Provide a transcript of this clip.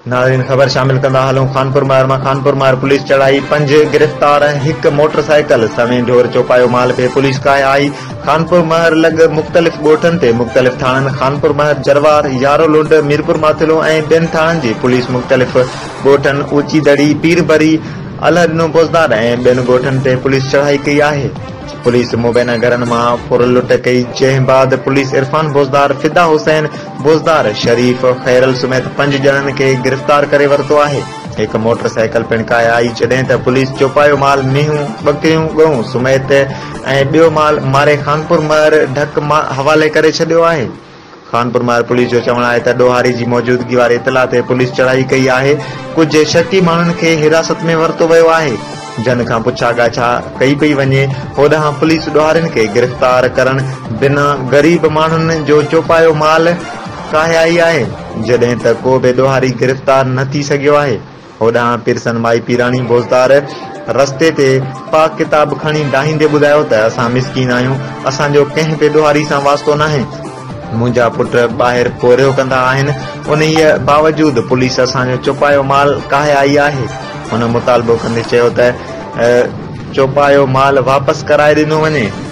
ناظرين خبر شامل ڪندا هلون خانپور مهر مان خانپور مهر پوليس چڙهائي پنج گرفتار هڪ موٽر سائيڪل سوين ڍور چوپايو مال به پوليس ڪاهي آئي خانپور مهر لڳ مختلف ڳوٺن تي مختلف ٿاڻن خانپور مهر جروار يارو لنڊ ميرپور ماٿيلو ۽ ٻين ٿاڻن جي پوليس مختلف ڳوٺن اوچي دڙي پير بري الهڏنو بوزدار ۽ ٻين ڳوٺن تي پوليس چڙهائي ڪئي آهي. پوليس مبينا گهرن مان ڦر لٽ ڪئي جنهن بعد پوليس عرفان بوزدار، فدا حسين بوزدار، شريف خيرل سميت پنج ڄڻن کي گرفتار ڪري ورتو آهي. هڪ موٽر سائيڪل پڻ ڪاهي آئي جڏهن ته پوليس چوپايو مال مينهون، ٻڪريون، ڳئون سميت ۽ ٻيو مال ماري خانپور مهر ڍڪ حوالي ڪري ڇڏيو آهي. خانپور مهر پوليس جو چوڻ آهي ته ڏوهاري جي موجودگي واري اطلاع تي پوليس چڙهائي ڪئي آهي، ڪجهه شڪي ماڻهن کي حراست ۾ ورتو ويو آهي، جن کان پڇا ڳاڇا ڪئي پئي وڃي، هوڏانهن پوليس ڏوهارين کي گرفتار ڪرڻ بنا غريب ماڻهن جو چوپايو مال ڪاهي آئي آهي، جڏهن ته ڪو به ڏوهاري گرفتار نه ٿي سگهيو آهي. هوڏانهن پيرسن مائي پيراڻي بوزدار رستي تي پاڪ ڪتاب کڻي دانهيندي ٻڌايو ته اسان مسڪين آهيون، اسان جو ڪنهن به ڏوهاري سان واسطو ناهي، منهنجا پٽ ٻاهر پورهيو ڪندا آهن، انهيء باوجود پوليس اسان جو چوپايو مال ڪاهي آئي آهي. هن مطالبو ڪندي چيو ته چوپايو مال واپس ڪرائي ڏنو وڃي.